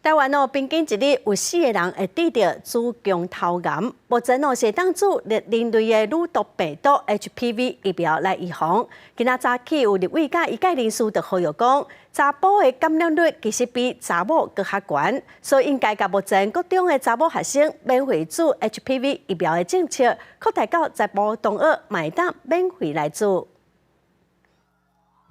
台灣哦，平均一日有四个人會得著子宮頭癌。目前哦，是會當注人類的乳毒病毒 HPV 疫苗來預防。今仔早起有立委佮醫界人士就呼籲講，查埔的感染率其實比查某閣較懸，所以應該共目前國中的查某學生免費注 HPV 疫苗的政策，擴大到查埔同學嘛會當免費來注。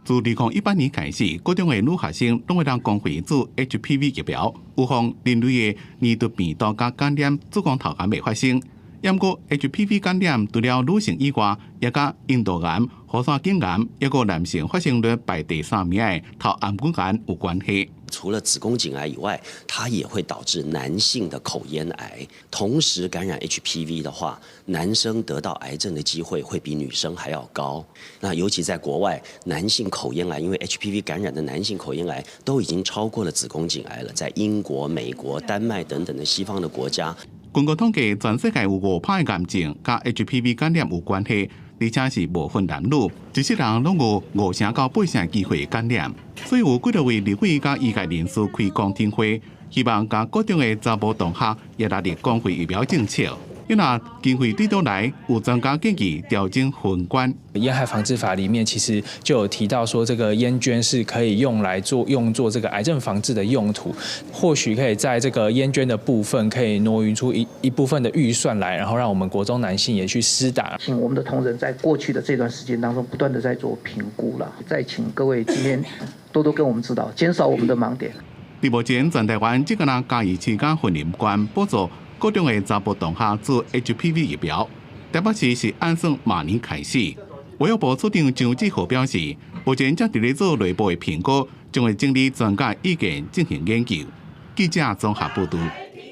自2018年開始，國中的女學生攏會當公費注 HPV 疫苗，預防人類的乳突病毒佮感染子宮頭癌的發生。毋過 HPV 感染除了女性以外，也佮陰道癌、喉腺頸癌，抑閣男性發生率排第三名的頭頷骨癌有關係。除了子宮頸癌以外，它也會導致男性的口咽癌。同時感染 HPV 的話，男生得到癌症的機會會比女生還要高。那尤其在國外，男性口咽癌因為 HPV 感染的男性口咽癌都已經超過了子宮頸癌了。在英國、美國、丹麥等等的西方的國家。根據統計，全世界有5%的癌症佮 HPV 感染有關係，而且是無分男女，一世人攏有5成到8成的機會感染。所以有幾多位立委佮醫界人士開公聽會，希望共國中的查埔同學也納入公費疫苗政策。因為經費對佗來，有專家建議調整分管。菸害防治法裡面其實就有提到說，這個菸捐是可以用來做用作這個癌症防治的用途，或許可以在這個菸捐的部分可以挪移出一部分的預算來，然後讓我們國中男性也去施打。請我們的同仁在過去的這段時間當中，不斷的在做評估了，再請各位今天多多跟我們指導，減少我們的盲點。佇目前全台灣只干焦嘉義市佮雲林縣補助國中的查埔同學注 HPV 疫苗，台北市是按算明年開始。衛福部次長張志豪表示，目前正佇咧做內部的評估，將會整理專家意見進行研究。記者綜合報導。